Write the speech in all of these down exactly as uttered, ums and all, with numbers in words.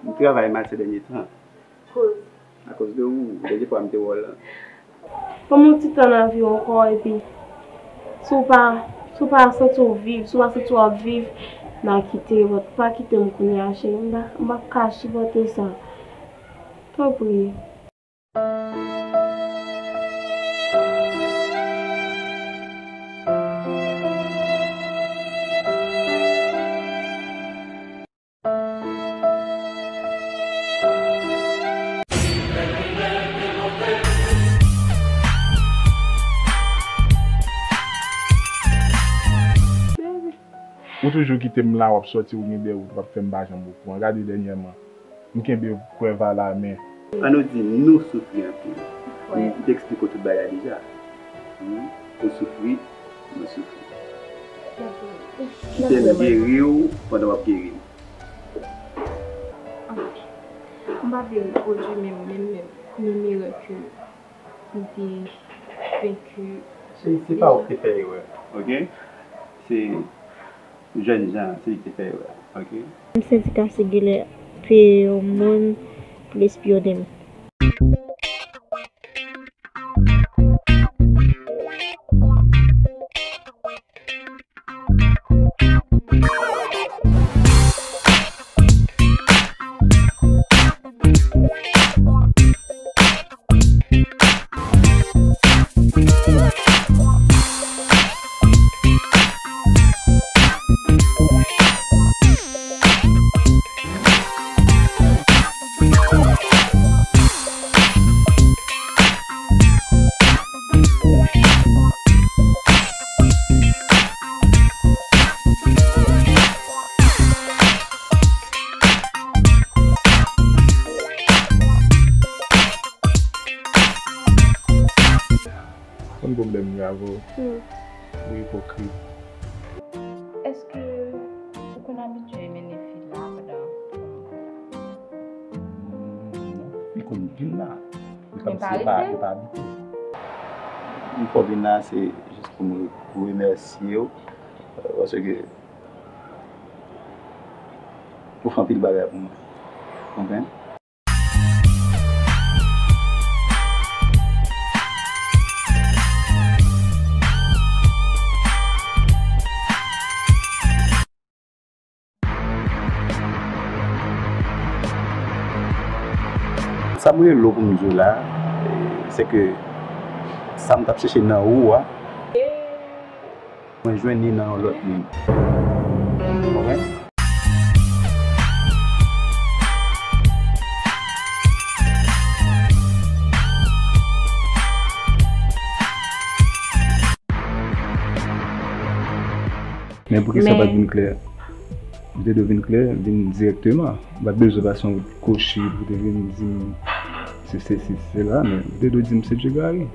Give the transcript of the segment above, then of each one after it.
M travay mal se dènye tan. Koz? Akoz de ou, dènye fwa m te wè w lan. Ban m yon ti tan nan vi w ankò, epi si w pa, si w pa santi w viv, si w pa santi w ap viv, m a kite w, pa kite m kounye a, cheri, m pa, m p ap ka sipòte sa. Tanpri. Ou toujou kite m la, w ap sòti, ou gen de wout, w ap fè m pa janm okouran. Gade dènyèman, m kenbe prèv a la men. Ann nou di, nou soufri anpil. Wi. M te eksplike w tout bagay deja. Hmm? Ou soufri, mwen soufri. Kite m geri w pandan w ap geri m. M pa vle repwodui menm, menm, menm, menm erè ke m te fè ke... Se, se pa ou ki te fè erè, oke? Se jèn jan an, se li ki te fè erè, oke? M santi Cassy genlè peye yon moun pou l espyone m. Konn pwoblèm m gen avè w. Hmm. Ou ipokrit. Èske ou konn abitye mennen fi la pandan... Non, li konn vin la. Li pa abitye. M fè w vin la, se jis pou m remèsye w, euh, paske ou fè anpil bagay pou mwen. Konprann? Sa m rele w pou m di w la, eh, se ke sa m t ap chèche nan ou a, mwen jwenn li nan yon lòt moun. Konprann? Men poukisa w pa t vin klè? Ou te dwe vin klè, vin dirèkteman. Ou pa t bezwen pase yon wout kwochi pou w te vin di m se sesi, se sela, men ou te dwe di m se Djegari.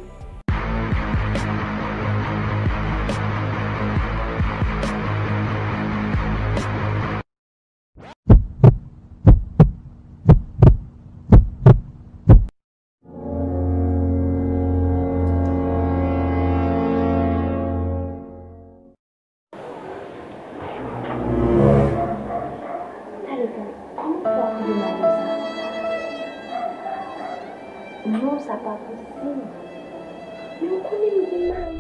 Talè, kòman fò ap vin ale sa? Non, sa pa posib. Men ou konnen m gen mari.